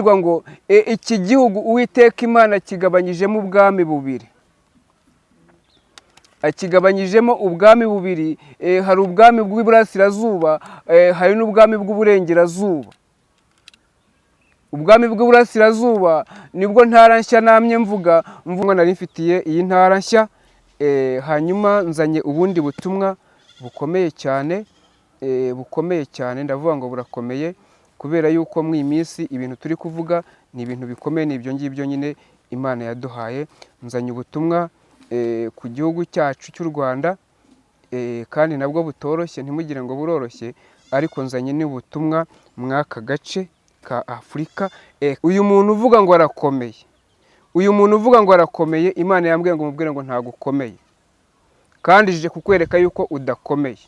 Ngo iki gihugu Uwiteka Imana kigabanyijemo ubwami bubiri, akigabanyijemo ubwami bubiri. Hari ubwami bw'iburasirazuba, hari n'ubwami bw'uburengerazuba. Ubwami bw'uburasirazuba nibwo ntara nshya namye mvuga mvuga nari mfitiye iyi ntara nshya. Hanyuma nzanye ubundi butumwa bukomeye cyane, bukomeye cyane. Ndavuga ngo burakomeye kubera yuko mu iyi minsi ibintu turi kuvuga ni ibintu bikomeye, ni ibyo ngibyo nyine Imana yaduhaye. Nzanye ubutumwa ku gihugu cyacu cy'u Rwanda, kandi nabwo butoroshye, ntimugire ngo buroroshye, ariko nzanye n'ubutumwa mw'aka gace ka Afurika. Uyu muntu uvuga ngo arakomeye, uyu muntu uvuga ngo arakomeye, Imana yambwiye ngo mubwire ngo ntabwo ukomeye, kandi ije kukwereka yuko udakomeye.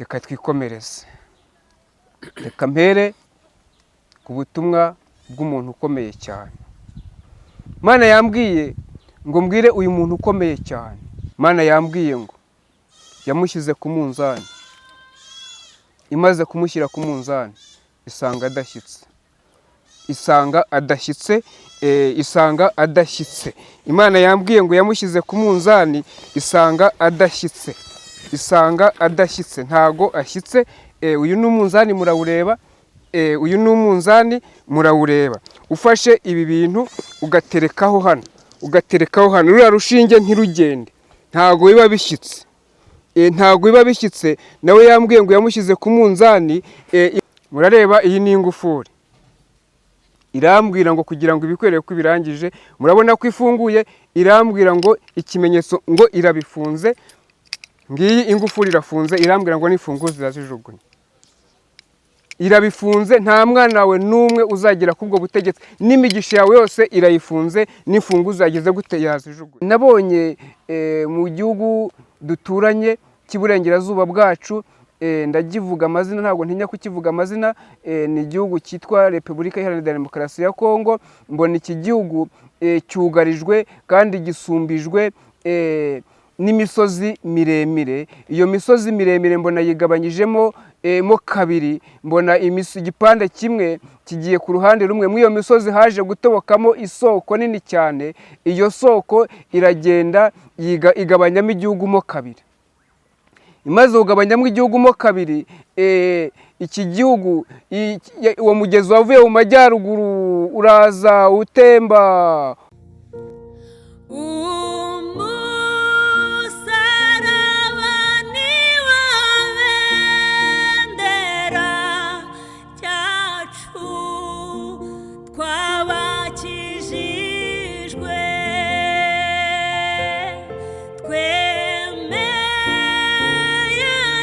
Reka twikomereze, reka mpere ku butumwa bw'umuntu ukomeye cyane. Imana yambwiye ngo mbwire uyu muntu ukomeye cyane. Imana yambwiye ngo yamushyize ku munzani, imaze kumushyira ku munzani isanga adashyitse, isanga adashyitse, isanga adashyitse. Imana yambwiye ngo yamushyize ku munzani isanga adashyitse, isanga adashyitse, ntago ashyitse. Uyu ni umunzani murawureba, uyu ni umunzani murawureba. Ufashe ibi bintu ugaterekaho hano, ugaterekaho hano, ruriya rushinge ntirugende, ntago biba bishyitse, ntago biba bishyitse. Nawe yambwiye ngo yamushyize ku munzani. Murareba iyi ni ingufuri, irambwira ngo kugira ngo ibikwereke ko ibirangije, murabona ko ifunguye, irambwira ngo ikimenyetso ngo irabifunze. Ngiyi ingufuri irafunze, irambwira ngo nifunguze irazijugunya. Irabifunze, nta mwana wawe n'umwe uzagera kuri ubwo butegetsi, n'imigisha yawe yose irayifunze, n'imfunguzo yageze gute yazijugunya. Nabonye mu gihugu duturanye cy'iburengerazuba bwacu, ndakivuga amazina, ntabwo ntinya kukivuga amazina, ni igihugu cyitwa Repubulika Iharanira Demokarasi ya Kongo. Mbona iki gihugu cyugarijwe kandi gisumbijwe n'imisozi miremire. Iyo misozi miremire mbona yigabanyijemo mo kabiri, mbona igipande kimwe kigiye ku ruhande rumwe. Muri iyo misozi haje gutobokamo isoko nini cyane, iyo soko iragenda igabanyamo igihugu mo kabiri. Imaze kugabanyamo igihugu mo kabiri, iki gihugu, uwo mugezi wavuye mu majyaruguru uraza utemba. Umusaraba niwo bendera ryacu, twabakijijwe, twemeye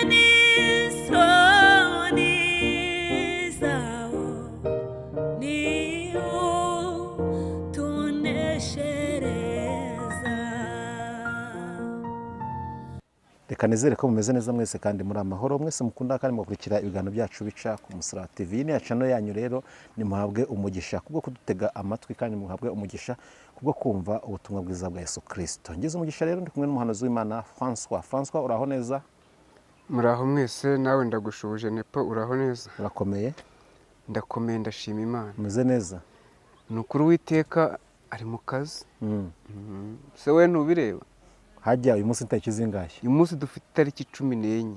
n'isoni zawo, niwo tuneshereza. Reka nizere ko mumeze neza mwese kandi muri amahoro, mwese mukunda kandi mugakurikira ibiganiro byacu bica ku Musaraba TV. Iyi ni ya channel yanyu, rero nimuhabwe umugisha kubwo kudutega amatwi, kandi muhabwe umugisha kubwo kumva ubutumwa bwiza bwa Yesu Kirisito. Ngize umugisha rero, ndi kumwe n'umuhanuzi w'Imana François. François, uraho neza? Muraho mwese, nawe ndagushuje Nepo, uraho neza? Urakomeye? Ndakomeye, ndashima Imana. Umeze neza? Ni ukuri Uwiteka ari mu kazi. Se we ntubireba? Hajya uyu munsi itariki zingahe? Uyu munsi dufite itariki 14.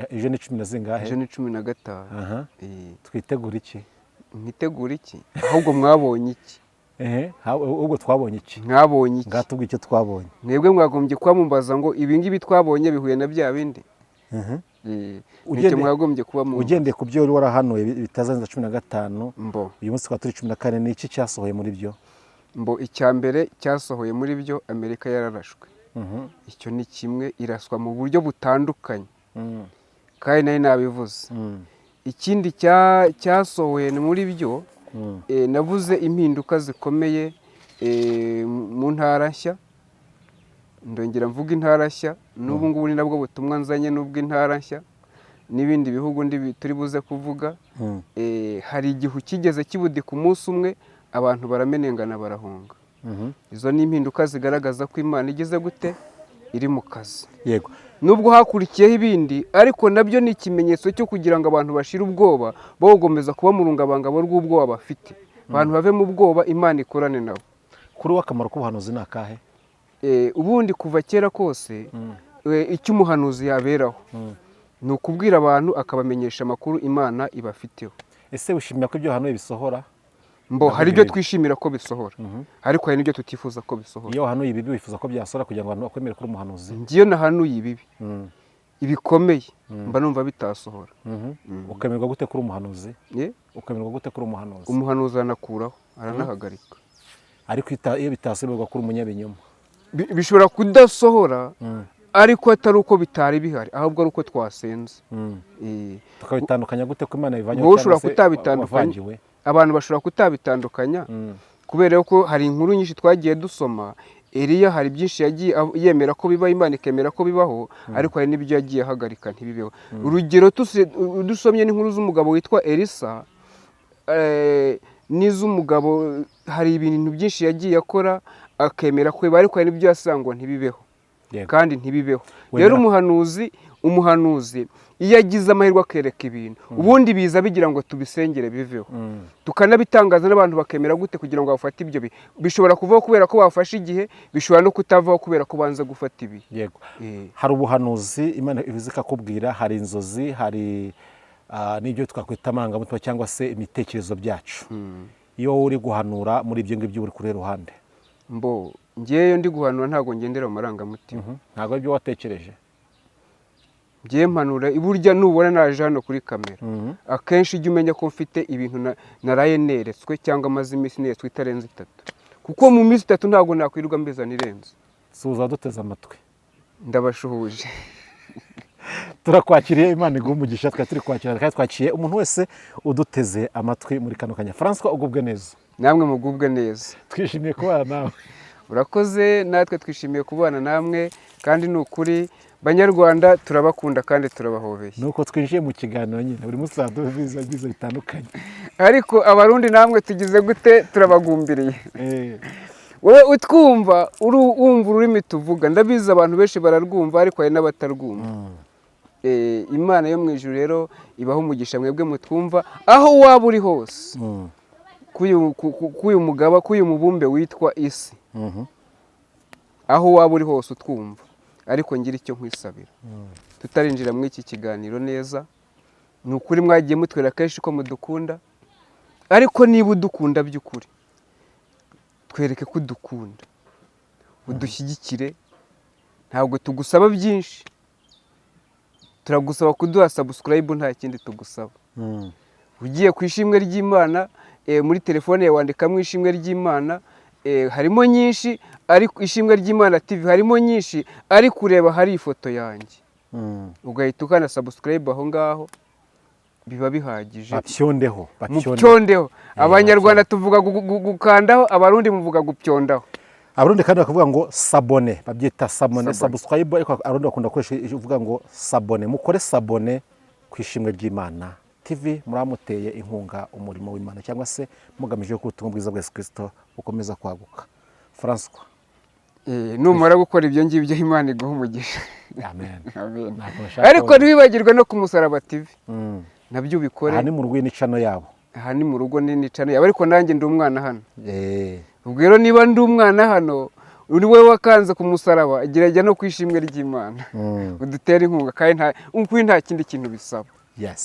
Ejo ni cumi na zingahe? Ejo ni 15. Aha. Twitegura iki? Mwitegura iki? Ahubwo mwabonye iki? Ehe, ubwo twabonye iki? Mwabonye iki? Ngatubwire icyo twabonye. Mwebwe mwagombye kuba mumbaza ngo ibi ngibi twabonye bihuye na bya bindi. Nicyo mwagombye kuba mumbaza. Ugendeye ku byo wari warahanuye bitazarenza 15, Mbo. uyu munsi tukaba turi 14, ni iki cyasohoye muri byo? Mbo, icya mbere cyasohoye muri byo, Amerika yararashwe. Icyo ni kimwe, iraswa mu buryo butandukanye, kandi nari nabivuze. Ikindi cyasohoye ni muri byo, navuze impinduka zikomeye mu ntara nshya. Ndongera mvuga intara nshya, n'ubu ngubu ni nabwo butumwa nzanye n'ubw'intara nshya n'ibindi bihugu turi buze kuvuga. Hari igihu kigeze kibudika umunsi umwe, abantu baramenengana barahunga. Izo ni impinduka zigaragaza ko Imana igeze gute? iri mu kazi. Yego. Nubwo hakurikiyeho ibindi, ariko nabyo ni ikimenyetso cyo kugira ngo abantu bashire ubwoba, bawugomeza kuba mu rungabangabo rw'ubwoba bafite. Abantu bave mu bwoba, Imana ikorane nabo. Kuri we akamaro k'ubuhanuzi ni akahe? Ubundi kuva kera kose, icyo umuhanuzi yaberaho ni ukubwira abantu, akabamenyesha amakuru Imana ibafiteho. Ese wishimira ko ibyo wahanuye bisohora? Mbo hari ibyo Ibibi. twishimira ko bisohora, ariko hari n'ibyo tutifuza ko bisohora. Iyo wahanuye ibibi, wifuza ko byasohora kugira ngo abantu bakwemere kuri umuhanuzi? Ngiyo nahanuye ibibi ibikomeye, mba numva bitasohora. Ukemerwa gute kuri umuhanuzi? Ye? Ukemerwa gute kuri umuhanuzi? Umuhanuzi aranakuraho, aranahagarika. Ariko iyo bitasohorwa kuri umunyabinyoma? Bishobora kudasohora, ariko atari uko bitari bihari, ahubwo ari uko twasenze. Tukabitandukanya gute ko Imana bivanyeho Wowe cyangwa ushobora se kutabitandukanya. wavangiwe? Abantu bashobora kutabitandukanya kubera ko hari inkuru nyinshi twagiye dusoma. Eliya hari byinshi yagiye yemera ko bibaho, Imana ikemera ko bibaho, ariko hari n'ibyo yagiye ahagarika ntibibeho. Urugero, dusomye n'inkuru z'umugabo witwa Elisa, n'iz'umugabo, hari ibintu byinshi yagiye akora akemera ko biba, ariko hari n'ibyo yasanga ngo ntibibeho. Kandi ntibibeho. Rero umuhanuzi iyo agize amahirwe akereka ibintu, ubundi biza bigira ngo tubisengere biveho, tukanabitangaza n'abantu bakemera gute kugira ngo bafate ibyo bihe. Bishobora kuvaho kubera ko bafashe igihe, bishobora no kutavaho kubera ko banza gufata ibihe. Yego. Hari ubuhanuzi Imana ivuze ikakubwira, hari inzozi, hari n'ibyo twakwita amarangamutima cyangwa se imitekerezo byacu. Iyo wowe uri guhanura, muri ibyo ngibyo uri kuri ruhande? Mbo ngewe ndi guhanura ntabwo ngendera mu marangamutima. Ntabwo ari ibyo watekereje? Ngewe mpanura, burya nubona naje hano kuri kamera, akenshi ujya umenya ko mfite ibintu naraye neretswe cyangwa amaze iminsi neretswe itarenze 3, kuko mu minsi 3 ntabwo nakwirirwa mbizana irenze. Suhuza duteze amatwi. Ndabashuhuje. Turakwakiriye, Imana iguhe umugisha. Twari turi kwakira kandi twakiriye umuntu wese uduteze amatwi muri kano kanya. Francois, ugubwe neza. Namwe mugubwe neza. Twishimiye kubana nawe. Urakoze, natwe twishimiye kubana namwe, kandi ni ukuri Banyarwanda turabakunda kandi turabahobeye. Nuko twinjiye mu kiganiro nyine, buri munsi tuba biza byiza bitandukanye. Ariko Abarundi namwe tugize gute? Turabagumbiriye. Wowe utwumva, uri wumva ururimi tuvuga, ndabizi abantu benshi bararwumva, ariko hari n'abatarwumva. Imana yo mu ijuru rero ibaha umugisha mwebwe mutwumva aho waba uri hose k'uyu mugaba, k'uyu mubumbe witwa isi, aho waba uri hose utwumva. Ariko ngira icyo nkwisabira tutarinjira muri iki kiganiro neza. Ni ukuri mwagiye mutwera kenshi ko mudukunda, ariko niba udukunda by'ukuri, twereke ko udukunda, udushyigikire. Ntabwo tugusaba byinshi, turagusaba kuduha subscribe, nta kindi tugusaba. Ugiye ku Ishimwe ry'Imana, muri telefone yawe wandikamo Ishimwe ry'Imana, harimo nyinshi, ariko Ishimwe ry'Imana TV harimo nyinshi, ariko ureba hari ifoto yanjye, ugahita ukana subscribe aho ngaho, biba bihagije. Bapyondeho, bapyondeho. Mupyondeho. Abanyarwanda tuvuga gukandaho, Abarundi muvuga gupyondaho. Abarundi kandi bakavuga ngo s'abonner, babyita s'abonner. S'abonner. Subscribe, ariko Abarundi bakunda gukoresha uvuga ngo s'abonner. Mukore s'abonner ku Ishimwe ry'Imana TV, muramuteye inkunga umurimo w'Imana cyangwa se mugamije ko ubutumwa bwiza bwa Yesu Kristo bukomeza kwaguka. Francois. Numara gukora ibyo ngibyo, Imana iguha umugisha. Amen. Amen. Ntabwo nshaka Ariko ntiwibagirwe no ku Musaraba TV, nabyo ubikore. Aha ni mu rugo, n'icano yabo. Aha ni mu rugo, ni nicano yabo, ariko nanjye ndi umwana hano. Ubwo rero niba ndi umwana hano, uri wowe wakanze ku musaraba, gerageza no ku Ishimwe ry'Imana, udutere inkunga, kandi nta ukuri, nta kindi kintu bisaba,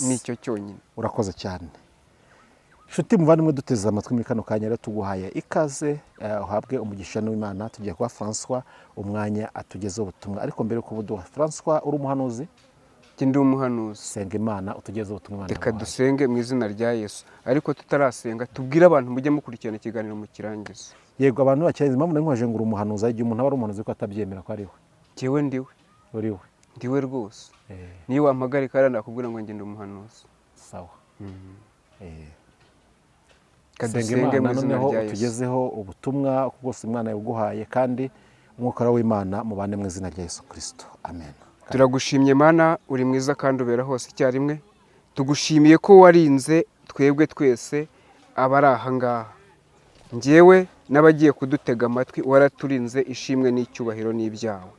nicyo cyonyine. Urakoze cyane, nshuti muvandimwe duteze amatwi muri kano kanya. Rero tuguhaye ikaze, uhabwe umugisha n'Imana. Tugiye kuba Francois umwanya atugezeho ubutumwa, ariko mbere yo kubuduha, Francois, uri umuhanuzi? Njye ndi umuhanuzi. Senga Imana utugezeho ubutumwa Imana Reka yaguhaye. dusenge mu izina rya Yesu, ariko tutarasenga tubwire abantu mujye mukurikirana ikiganiro mu kirangiza. Yego, abantu bakirangiza. Impamvu nari ngo uri umuhanuzi, hari igihe umuntu aba ari umuhanuzi ko atabyemera ko ari we. Njyewe ndiwe. Uri we? Ndiwe rwose. Niyo wampagarika hariya nakubwira ngo njye ndi umuhanuzi. Sawa. Reka Senga dusenge mu Imana izina noneho rya Yesu. utugezeho ubutumwa bwose Imana yaguhaye, kandi umwuka w'Imana mubane mu izina rya Yesu Kirisito, amen. Turagushimye Mana, uri mwiza kandi ubera hose icyarimwe. Tugushimiye ko warinze twebwe twese abari aha ngaha, njyewe n'abagiye kudutega amatwi, waraturinze. Ishimwe n'icyubahiro n'ibyawe.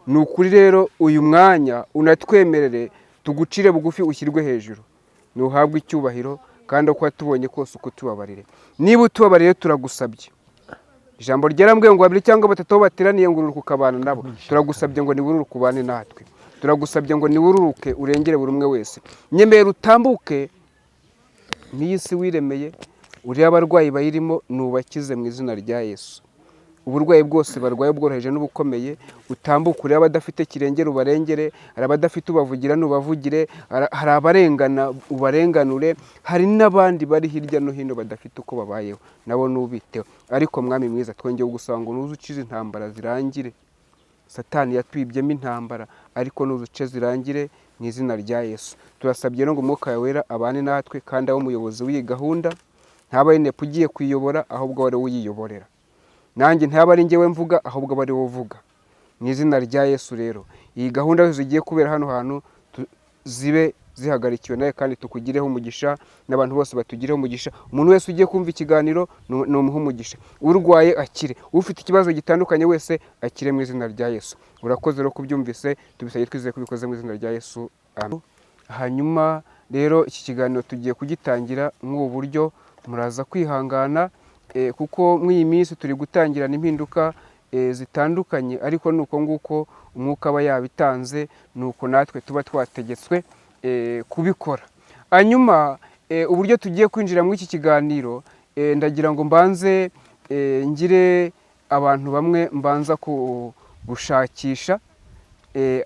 Ni ukuri rero uyu mwanya unatwemerere tugucire bugufi ushyirwe hejuru, ntuhabwe icyubahiro kandi uko watubonye kose uko tubabarire. Niba utubabariye turagusabye, ijambo ryarambwiye ngo babiri cyangwa batatu aho bateraniye ngo ururuke ukabana nabo. Turagusabye ngo niwururuke ubane natwe, turagusabye ngo niwururuke urengere buri umwe wese. Nyemera utambuke n'iyi si wiremeye, uriya abarwayi bayirimo nubakize mu izina rya Yesu. Uburwayi bwose barwaye ubworoheje n'ubukomeye, utambuke urebe abadafite kirengera ubarengere, hari abadafite ubavugira n'ubavugire, hari abarengana ubarenganure, hari n'abandi bari hirya no hino badafite uko babayeho nabo nubiteho. Ariko mwami mwiza, twongeye kugusaba ngo nuze ucize intambara zirangire. Satani yatwibyemo intambara, ariko nuze uce zirangire mu izina rya Yesu. Turasabye no ngo umwuka wawe wera abane natwe, kandi abe umuyobozi w'iyi gahunda, ntaba ari nepo ugiye kuyiyobora, ahubwo ari we uyiyoborera. Nanjye ntaba ari njyewe mvuga, ahubwo aba ari wowe uvuga. Mu izina rya Yesu rero, iyi gahunda yose zigiye kubera hano hantu zibe zihagarikiwe nawe, kandi tukugireho umugisha, n'abantu bose batugireho umugisha. Umuntu wese ugiye kumva ikiganiro numuhe umugisha, urwaye akire, ufite ikibazo gitandukanye wese akire mu izina rya Yesu. Urakoze rero kubyumvise, tubisabye twizeye ko ubikoze mu izina rya Yesu, amen. Hanyuma rero iki kiganiro tugiye kugitangira mw'ubu buryo, muraza kwihangana, kuko mw'iyi minsi turi gutangirana impinduka zitandukanye, ariko ni uko nguko umwuka aba yabitanze, ni uko natwe tuba twategetswe kubikora. Hanyuma uburyo tugiye kwinjira muri iki kiganiro, ndagira ngo mbanze ngire abantu bamwe mbanza gushakisha.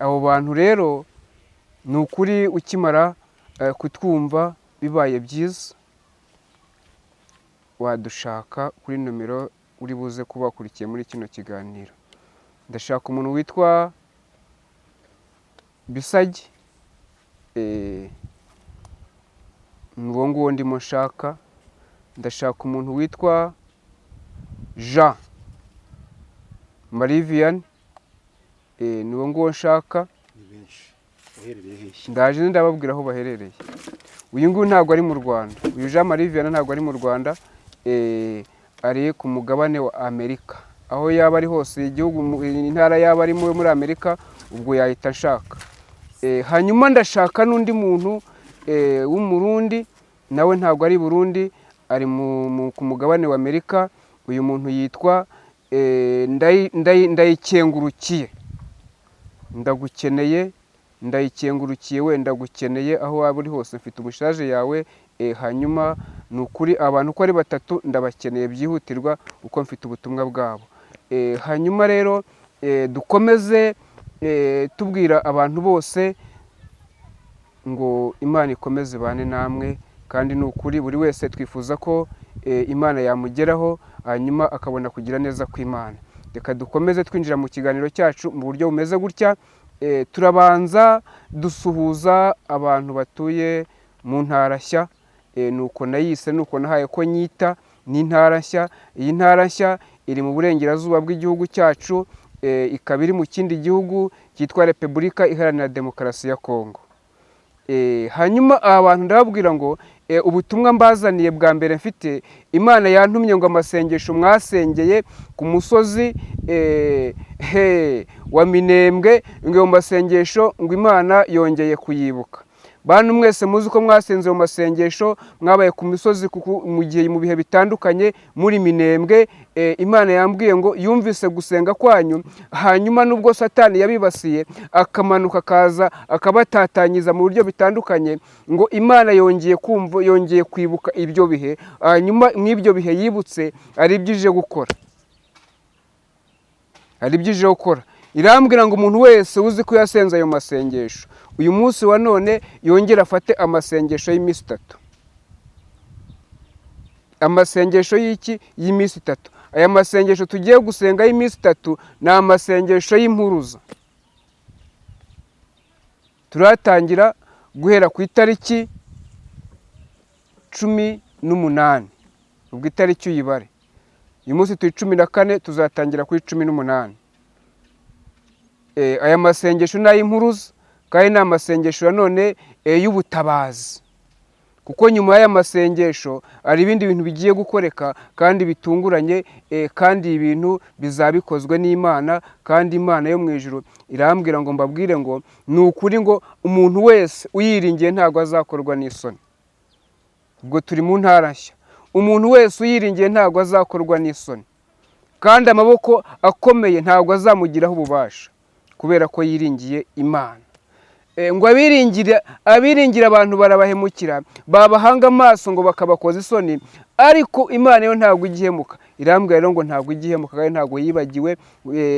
Abo bantu rero ni ukuri ukimara kutwumva bibaye byiza wadushaka kuri nomero uri buze kuba wakurikiye muri kino kiganiro. Ndashaka umuntu witwa Bisagi, ni uwo nguwo ndimo nshaka. Ndashaka umuntu witwa Jean Marie Vianney, ni uwo nguwo nshaka. Ni benshi. Uherereye hehe? Ndaje ndababwira aho baherereye. Uyu nguyu ntabwo ari mu Rwanda, uyu Jean Marie Vianney ntabwo ari mu Rwanda, ari ku mugabane wa Amerika. Aho yaba ari hose, igihugu, intara yaba arimo muri Amerika, ubwo yahita ashaka. Hanyuma ndashaka n'undi muntu w'Umurundi, nawe ntabwo ari Burundi, ari ku mugabane wa Amerika. Uyu muntu yitwa Ndayikengurukiye. Ndagukeneye Ndayikengurukiye, we ndagukeneye aho waba uri hose, mfite umushaje yawe. Hanyuma ni ukuri abantu uko ari batatu ndabakeneye byihutirwa, uko mfite ubutumwa bwabo. Hanyuma rero dukomeze tubwira abantu bose ngo Imana ikomeze ibane namwe, kandi ni ukuri buri wese twifuza ko Imana yamugeraho, hanyuma akabona kugira neza kw'Imana. Reka dukomeze twinjira mu kiganiro cyacu mu buryo bumeze gutya. Turabanza dusuhuza abantu batuye mu ntara nshya, nuko nayise, nuko nahaye ko nyita, ni intara nshya. Iyi ntara nshya iri mu burengerazuba bw'igihugu cyacu, ikaba iri mu kindi gihugu cyitwa Repubulika Iharanira Demokarasi ya Kongo. Hanyuma aba bantu ndababwira ngo ubutumwa mbazaniye bwa mbere mfite, Imana yantumye ngo amasengesho mwasengeye ku musozi wa Minembwe, ngo ayo masengesho ngo Imana yongeye kuyibuka. Bantu mwese muzi ko mwasenze mu masengesho, mwabaye ku misozi mu gihe mu bihe bitandukanye muri Minembwe, Imana yambwiye ngo yumvise gusenga kwanyu, hanyuma nubwo Satani yabibasiye akamanuka akaza akabatatanyiza mu buryo bitandukanye, ngo Imana yongeye kumva, yongeye kwibuka ibyo bihe, hanyuma mw'ibyo bihe yibutse ari ibyo ije gukora. Hari ibyo ije gukora. Irambwira ngo umuntu wese uzi ko yasenze ayo masengesho, uyu munsi wa none yongere afate amasengesho y'iminsi itatu. Amasengesho y'iki? Y'iminsi itatu. Aya masengesho tugiye gusenga y'iminsi itatu ni amasengesho y'impuruza. Turatangira guhera ku itariki 18, ubwo itariki uyibare. Uyu munsi turi 14, tuzatangira kuri 18. Aya masengesho ni ay'impuruza, kandi ni amasengesho nanone y'ubutabazi. Kuko nyuma y'aya masengesho hari ibindi bintu bigiye gukoreka kandi bitunguranye, kandi ibintu bizaba bikozwe n'Imana, kandi Imana yo mu ijuru irambwira ngo mbabwire ngo ni ukuri ngo umuntu wese uyiringiye ntabwo azakorwa n'isoni. Ubwo turi mu ntara nshya. Umuntu wese uyiringiye ntabwo azakorwa n'isoni, kandi amaboko akomeye ntabwo azamugiraho ububasha, kubera ko yiringiye Imana. Ngo abiringira abantu barabahemukira, babahanga amaso ngo bakabakoza isoni, ariko Imana yo ntabwo igihemuka. Irambwira rero ngo ntabwo igihemuka, kandi ntabwo yibagiwe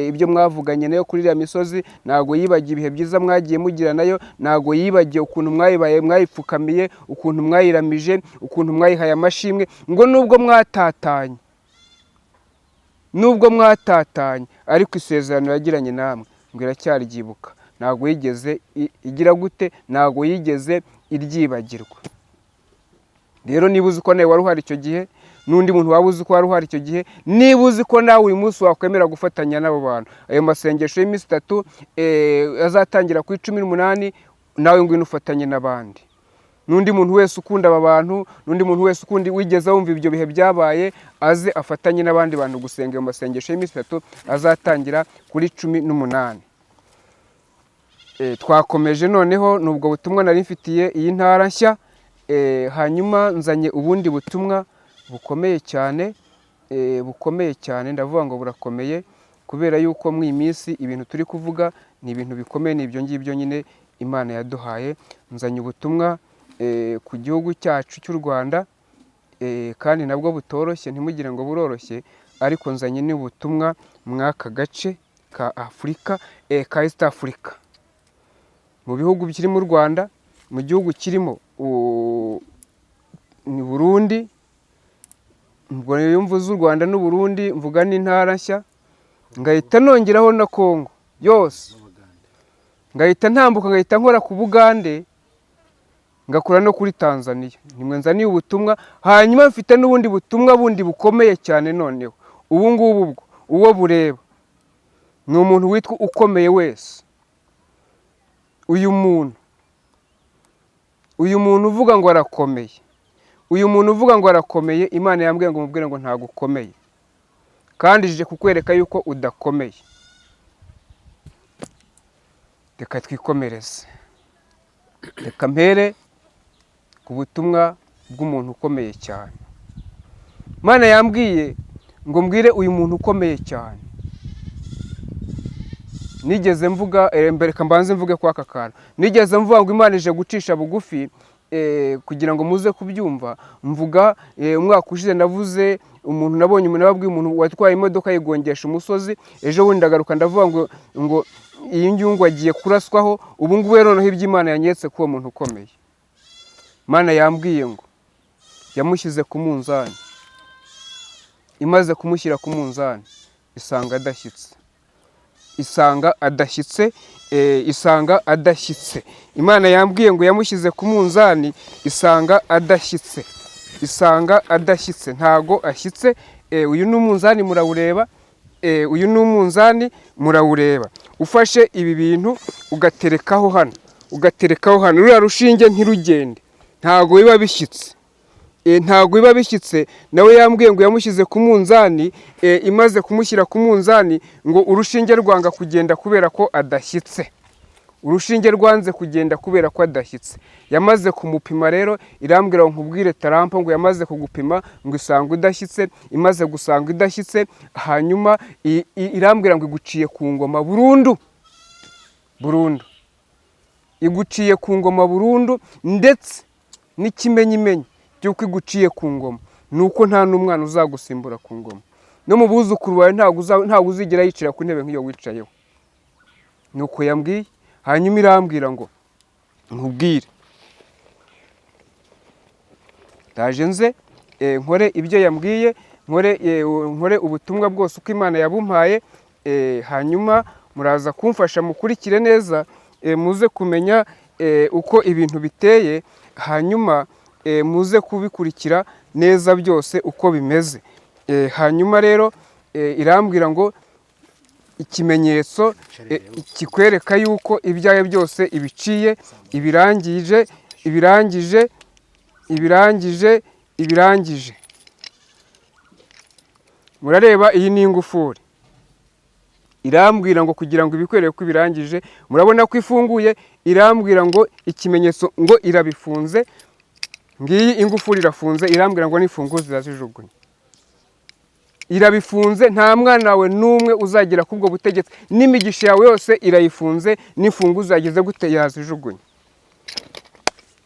ibyo mwavuganye nayo kuri iriya misozi, ntabwo yibagiwe ibihe byiza mwagiye mugira nayo, ntabwo yibagiwe ukuntu mwayibaye, mwayipfukamiye, ukuntu mwayiramije, ukuntu mwayihaye amashimwe, ngo nubwo mwatatanye, nubwo mwatatanye, ariko isezerano yagiranye namwe ngo iracyaryibuka. Ntabwo yigeze igira gute, ntabwo yigeze iryibagirwa. Rero niba uzi ko nawe wari uhari icyo gihe, n'undi muntu waba uzi ko wari uhari icyo gihe, niba uzi ko nawe uyu munsi wakwemera gufatanya n'abo bantu, ayo masengesho y'iminsi 3 azatangira ku 18, nawe ngwino ufatanye n'abandi. N'undi muntu wese ukunda aba bantu, n'undi muntu wese ukundi wigeze wumva ibyo bihe byabaye, aze afatanye n'abandi bantu gusenga ayo masengesho y'iminsi 3 azatangira kuri 18. Twakomeje noneho nubwo butumwa nari mfitiye iyi ntara nshya, hanyuma nzanye ubundi butumwa bukomeye cyane, bukomeye cyane, ndavuga ngo burakomeye kubera yuko mu iyi minsi ibintu turi kuvuga ni ibintu bikomeye, ni ibyo ngibyo nyine Imana yaduhaye. Nzanye ubutumwa ku gihugu cyacu cy'u Rwanda, kandi nabwo butoroshye, ntimugire ngo buroroshye, ariko nzanye n'ubutumwa mw'aka gace ka Afurika, ka East Africa. Mu bihugu kirimo u Rwanda, mu gihugu kirimo ni Burundi, ubwo iyo mvuze u Rwanda n'u Burundi mvuga n'intara nshya, ngahita nongeraho na Kongo yose, ngahita ntambuka ngahita nkora ku Bugande, ngakora no kuri Tanzania. Nimwe nzaniye ubutumwa, hanyuma mfite n'ubundi butumwa bundi bukomeye cyane noneho. Ubu ngubu bwo uwo bureba ni umuntu witwa ukomeye wese. Uyu muntu uvuga ngo arakomeye, uyu muntu uvuga ngo arakomeye, Imana yambwiye ngo mubwire ngo ntabwo ukomeye, kandi ije kukwereka yuko udakomeye. Reka twikomereze, reka mpere ku butumwa bw'umuntu ukomeye cyane. Imana yambwiye ngo mbwire uyu muntu ukomeye cyane. Nigeze mvuga, mbere reka mbanze mvuge kwa aka kantu. Nigeze mvuga ngo Imana ije gucisha bugufi, kugira ngo muze kubyumva. Mvuga umwaka ushize navuze umuntu, nabonye umuntu, nababwiye umuntu watwaye imodoka yigongesha umusozi. Ejo bundi ndagaruka ndavuga ngo iyi ngiyi agiye kuraswaho. Ubu ngubu rero noneho iby'Imana yanyeretse ko uwo muntu ukomeye, Imana yambwiye ngo yamushyize ku munzani, imaze kumushyira ku munzani isanga adashyitse, isanga adashyitse, isanga adashyitse. Imana yambwiye ngo yamushyize ku munzani isanga adashyitse, isanga adashyitse, ntago ashyitse. Uyu ni umunzani murawureba, uyu ni umunzani murawureba. Ufashe ibi bintu ugaterekaho hano, ugaterekaho hano, ruriya rushinge ntirugende, ntago biba bishyitse. Ntago biba bishyitse. Nawe yambwiye ngo yamushyize ku munzani, imaze kumushyira ku munzani ngo urushinge rwanga kugenda kubera ko adashyitse. Urushinge rwanze kugenda kubera ko adashyitse. Yamaze kumupima rero irambwira ngo nkubwire Trump ngo yamaze kugupima ngo isanga udashyitse, imaze gusanga idashyitse, hanyuma irambwira ngo iguciye ku ngoma burundu. Burundu. Iguciye ku ngoma burundu, ndetse n'ikimenyimenyi cy'uko iguciye ku ngoma nuko nta n'umwana uzagusimbura ku ngoma. No mu buzukuru bawe ntabwo uzigera yicira ku ntebe nk'iyo wicayeho. Nuko yambwiye, hanyuma irambwira ngo nkubwire. Ndaje nze nkore ibyo yambwiye, nkore ubutumwa bwose uko Imana yabumpaye, hanyuma muraza kumfasha mukurikire neza, muze kumenya uko ibintu biteye, hanyuma muze kubikurikira neza byose uko bimeze. Hanyuma rero irambwira ngo ikimenyetso kikwereka yuko ibyawe byose ibiciye, ibirangije, Ibirangije, ibirangije. Murareba, iyi ni ingufuri. Irambwira ngo kugira ngo ibikwereke ko ibirangije, murabona ko ifunguye, irambwira ngo ikimenyetso ngo irabifunze. Ngiyi ingufuri irafunze, irambwira ngo nifunguze irazijugunya. Irabifunze, nta mwana wawe n'umwe uzagera k'ubwo butegetsi, n'imigisha yawe yose irayifunze, n'imfunguzo yageze gute? Yazijugunya.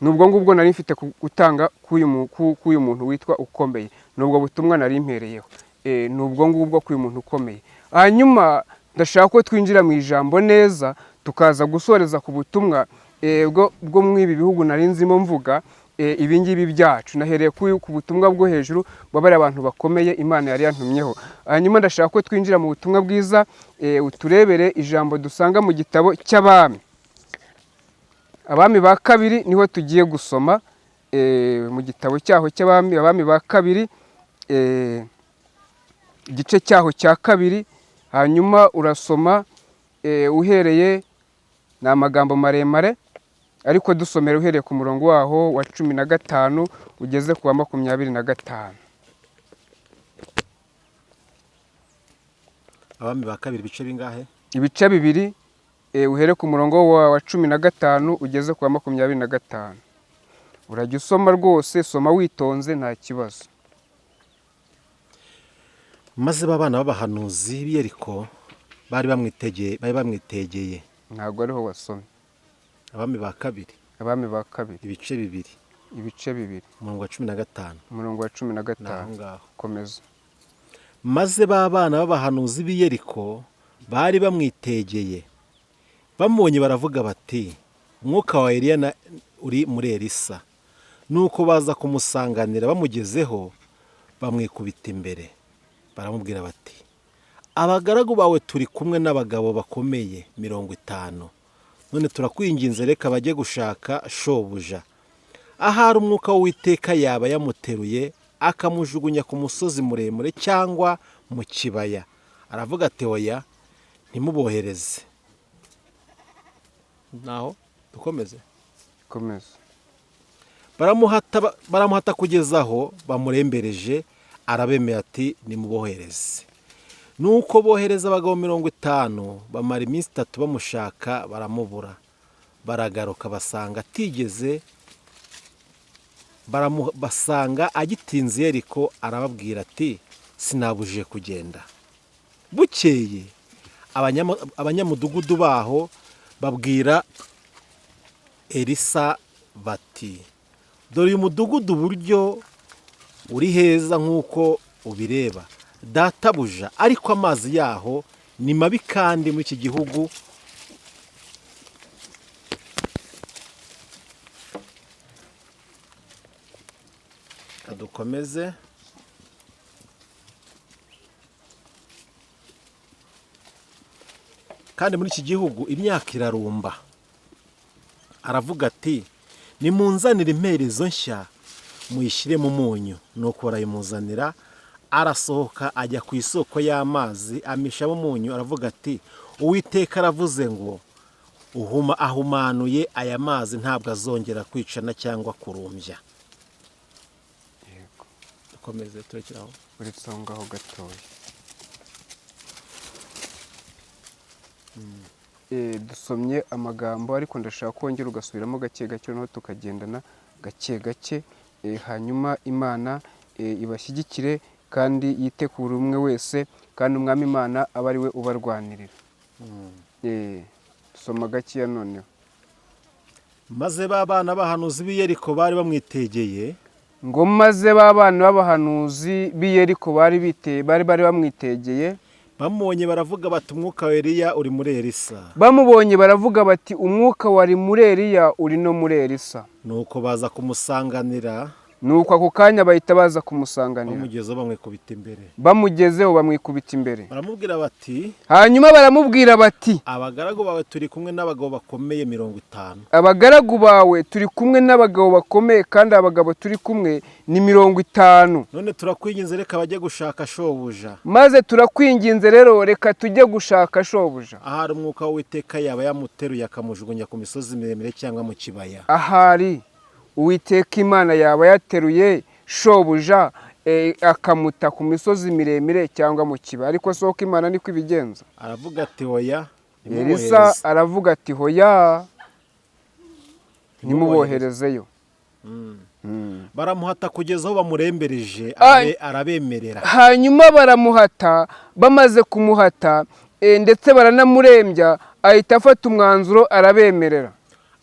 Nubwo ngubwo nari mfite gutanga k'uyu muntu witwa ukomeye, nubwo butumwa nari mpereyeho. Nubwo ngubwo k'uyu muntu ukomeye. Hanyuma ndashaka ko twinjira mu ijambo neza, tukaza gusoreza ku butumwa bwo muri ibi bihugu nari nzimo mvuga. Ibi ngibi byacu nahereye ku butumwa bwo hejuru bw'abari abantu bakomeye Imana yari yantumyeho. Hanyuma ndashaka ko twinjira mu butumwa bwiza, uturebere ijambo dusanga mu gitabo cy'Abami, Abami ba Kabiri, niho tugiye gusoma, mu gitabo cyaho cy'Abami, Abami ba Kabiri, igice cyaho cya kabiri. Hanyuma urasoma uhereye, ni amagambo maremare, ariko dusomera uhereye ku murongo waho wa 15 ugeze ku wa 25. Abami ba Kabiri, ibice bingahe? Ibice bibiri, uhere ku murongo wa 15 ugeze ku wa 25. Urajya usoma rwose, soma witonze, nta kibazo. Maze ba bana b'abahanuzi b'i Yeriko bari bamwitegeye. Ntabwo ariho wasomye. Abami ba Kabiri. Abami ba Kabiri. Ibice bibiri. Ibice bibiri. Umurongo wa 15. Umurongo wa cumi na Ni aho gatanu. ngaho. Komeza. Maze ba bana b'abahanuzi b'i Yeriko bari bamwitegeye, bamubonye baravuga bati: "Umwuka wa Eliya uri muri Elisa." Nuko baza kumusanganira, bamugezeho bamwikubita imbere, baramubwira bati: "Abagaragu bawe turi kumwe n'abagabo bakomeye 50. None turakwinginze, reka bajye gushaka shobuja. Ahari umwuka w'Uwiteka yaba yamuteruye akamujugunya ku musozi muremure cyangwa mu kibaya." Aravuga ati: "Oya, ntimubohereze." Naho dukomeze? Komeza. Baramuhata kugeza aho bamurembereje, arabemeye ati: "Nimubohereze." Nuko bohereza abagabo 50, bamara iminsi 3 bamushaka, baramubura. Baragaruka basanga atigeze basanga agitinze Yeriko. Arababwira ati: "Sinabujije kugenda." Bukeye abanyamudugudu baho babwira Elisa bati: "Dore uyu mudugudu uburyo uri heza nk'uko ubireba, databuja, ariko amazi yaho ni mabi, kandi muri iki gihugu dukomeze." Kandi muri iki gihugu imyaka irarumba. Aravuga ati: "Nimunzanire imperezo nshya, muyishyire mu munyu." Nuko barayimuzanira. Arasohoka ajya ku isoko y'amazi, amishamo umunyu, aravuga ati: "Uwiteka aravuze ngo uhuma ahumanuye aya mazi, ntabwo azongera kwicana cyangwa kurumbya." Yego. Dukomeze, turekeraho? Uretse aho ngaho gatoya. Dusomye amagambo, ariko ndashaka kongera ugasubiramo gake gake, noneho tukagendana gake gake. Hanyuma Imana ibashyigikire kandi yite ku buri umwe wese, kandi Umwami Imana abe ari we ubarwanirira. Soma gakeya noneho. Maze ba bana b'abahanuzi b'i Yeriko bari bamwitegeye, Ngo maze ba bana b'abahanuzi b'i Yeriko bari bamwitegeye, bamubonye baravuga bati: "Umwuka wa Eliya uri muri Elisa." Bamubonye baravuga bati: "Umwuka wari muri Eliya uri no muri Elisa." Nuko baza kumusanganira. Nuko ako kanya bahita baza kumusanganira. Bamugezeho bamwikubita imbere. Bamugezeho bamwikubita imbere. Baramubwira bati: Hanyuma baramubwira bati: "Abagaragu bawe turi kumwe n'abagabo bakomeye 50." "Abagaragu bawe turi kumwe n'abagabo bakomeye, kandi abagabo turi kumwe ni 50." "None turakwinginze, reka bajye gushaka shobuja. "Maze turakwinginze rero, reka tujye gushaka shobuja. Ahari umwuka w'Uwiteka yaba yamuteruye akamujugunya ku misozi miremire cyangwa mu kibaya." Ahari Uwiteka Imana yaba yateruye shobuja akamuta ku misozi miremire cyangwa mu kibaya. Ariko soko Imana niko ibigenza. Aravuga ati hoya. Elisa aravuga ati hoya, ntimuboherezeyo. Baramuhata kugeza aho bamurembereje, arabemerera. Hanyuma baramuhata, bamaze kumuhata ndetse baranamurembya, ahita afata umwanzuro arabemerera.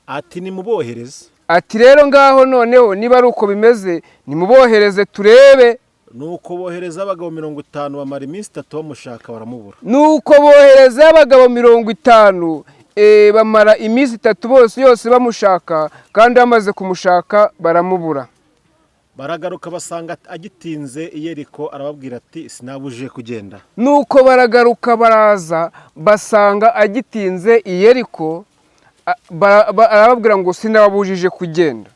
Ati nimubohereze. Ati rero ngaho noneho niba ari uko bimeze nimubohereze turebe. Nuko bohereza abagabo 50, bamara iminsi 3 bamushaka baramubura. Nuko bohereza abagabo 50, bamara iminsi 3 bose yose bamushaka, kandi bamaze kumushaka baramubura. Baragaruka basanga agitinze i Yeriko, arababwira ati sinabuje kugenda. Nuko baragaruka baraza basanga agitinze i Yeriko, arababwira ngo sinababujije kugenda.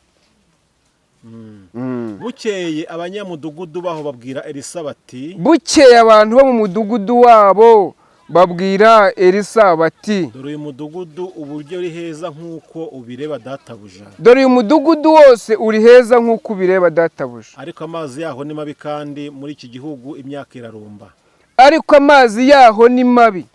Bukeye abanyamudugudu baho babwira Elisa bati, Bukeye abantu bo mu mudugudu wabo babwira Elisa bati, dore uyu mudugudu uburyo uri heza nk'uko ubireba databuja, dore uyu mudugudu wose uri heza nk'uko ubireba databuja, ariko amazi yaho ni mabi, kandi muri iki gihugu imyaka irarumba. Ariko amazi yaho ni mabi,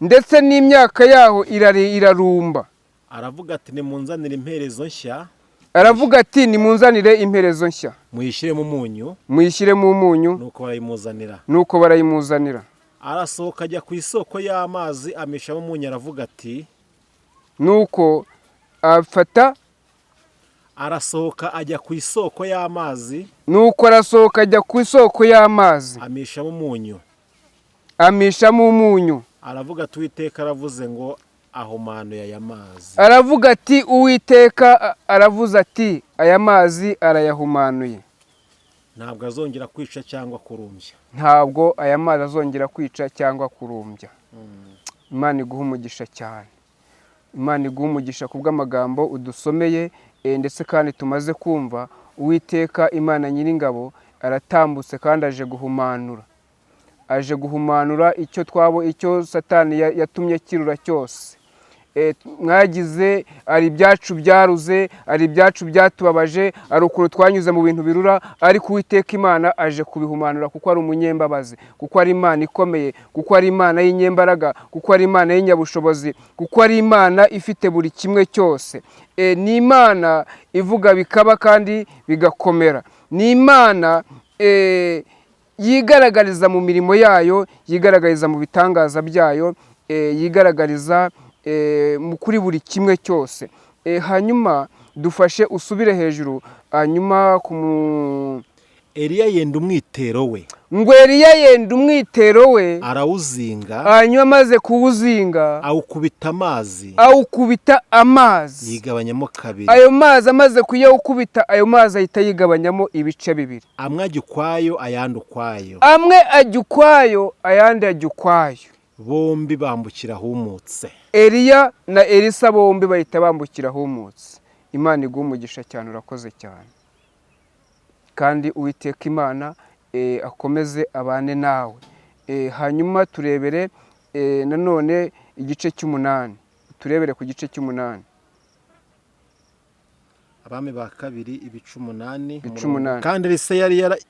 ndetse n'imyaka yaho irarumba. Aravuga ati nimunzanire imperezo nshya. Aravuga ati nimunzanire imperezo nshya, muyishyiremo umunyu. Muyishyiremo umunyu. Nuko barayimuzanira. Nuko barayimuzanira. Arasohoka ajya ku isoko y'amazi, amishamo umunyu, aravuga ati, Nuko afata Arasohoka ajya ku isoko y'amazi, Nuko arasohoka ajya ku isoko y'amazi, amishamo umunyu. Amishamo umunyu. Aravuga ati Uwiteka aravuze ngo ahumanuye aya mazi. Aravuga ati Uwiteka aravuze ati aya mazi arayahumanuye. Ntabwo azongera kwica cyangwa kurumbya. Ntabwo aya mazi azongera kwica cyangwa kurumbya. Imana iguha umugisha cyane. Imana iguha umugisha kubw'amagambo udusomeye, ndetse kandi tumaze kumva. Uwiteka Imana Nyiringabo aratambutse kandi aje guhumanura. Aje guhumanura icyo twabo, icyo Satani yatumye kirura cyose. Mwagize ari ibyacu byaruze, ari ibyacu byatubabaje, ari ukuntu twanyuze mu bintu birura, ariko Uwiteka Imana aje kubihumanura kuko ari umunyembabazi, kuko ari Imana ikomeye, kuko ari Imana y'inyembaraga, kuko ari Imana y'inyabushobozi, kuko ari Imana ifite buri kimwe cyose. Ni Imana ivuga bikaba kandi bigakomera. Ni Imana yigaragariza mu mirimo yayo, yigaragariza mu bitangaza byayo, yigaragariza kuri buri kimwe cyose. Hanyuma dufashe usubire hejuru, hanyuma Eliya yenda umwitero we. Ngo Eliya yenda umwitero we, arawuzinga, hanyuma amaze kuwuzinga awukubita amazi, awukubita amazi, yigabanyamo kabiri. Ayo mazi amaze kuyawukubita, ayo mazi ahita yigabanyamo ibice bibiri. Amwe ajya ukwayo, ayandi ukwayo. Amwe ajya ukwayo, ayandi ajya ukwayo. Bombi bambukira ahumutse. Eliya na Elisa bombi bahita bambukira ahumutse. Imana iguha umugisha cyane, urakoze cyane. Kandi Uwiteka Imana akomeze abane nawe. Hanyuma turebere nanone igice cy'umunani. Turebere ku gice cy'umunani. Abami ba kabiri ibice 8. Ibice 8. Kandi Elisa